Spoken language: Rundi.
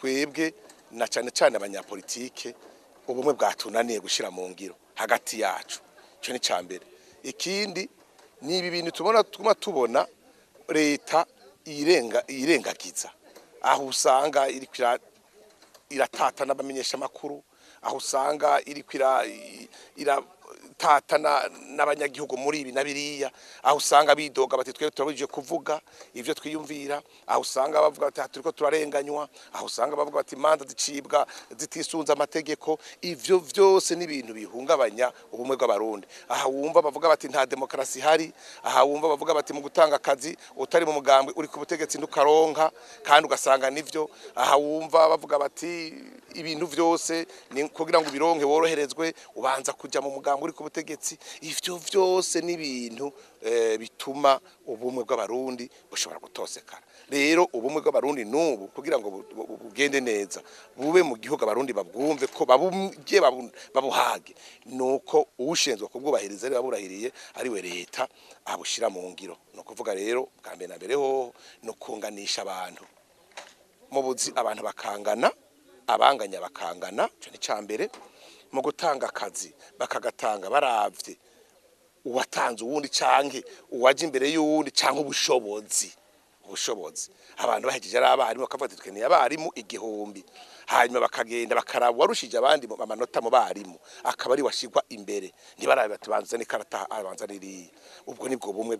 Twebwe na cyane cyane abanyapolitike, ubumwe bwatunaniye gushira mu ngiro hagati yacu. Ico ni ca mbere. Ikindi ni ibi bintu tubona, tuguma tubona leta irengagiza, aho usanga iriko iratata n'abamenyesha makuru, aho usanga iriko iratata n'abanyagihugu muri ibi na biriya, aho usanga bidoga bati twebwe turabujije kuvuga ivyo twiyumvira, aho usanga bavuga bati turiko turarenganywa, aho usanga bavuga bati imanza zicibwa zitisunze amategeko. Ivyo vyose ni ibintu bihungabanya ubumwe bw'Abarundi. Aha wumva bavuga bati nta demokarasi ihari, aha wumva bavuga bati mu gutanga akazi utari mu mugambwe uri ku butegetsi ntukaronka, kandi ugasanga nivyo. Aha wumva bavuga bati ibintu vyose ni kugira ngo ubironke woroherezwe ubanza kuja mu mugambwe uri ku butegetsi. Ivyo vyose ni ibintu bituma ubumwe bw'Abarundi bushobora gutosekara. Rero ubumwe bw'Abarundi n'ubu kugira ngo bugende neza, bube mu gihugu, Abarundi babwumve ko babumye, babuhage, nuko uwushinzwe kubwubahiriza ari baburahiriye, ari we leta, abushira mu ngiro. No kuvuga rero, bwa mbere na mbere hoho no kunganisha abantu mu buzi, abantu bakangana, abanganya bakangana. Ico ni ca mbere. Mu gutanga akazi bakagatanga baravye uwatanze uwundi canke uwaje imbere y'uwundi canke ubushobozi. Abantu bahejeje ari abarimu, bakavuga ati dukeneye abarimu 1000, hanyuma bakagenda bakaraba uwarushije abandi mu amanota mu barimu, akaba ari washigwa imbere, ntibarabe bati banza n'ikarata, abanza n'iriya. Ubwo nibwo bumwe.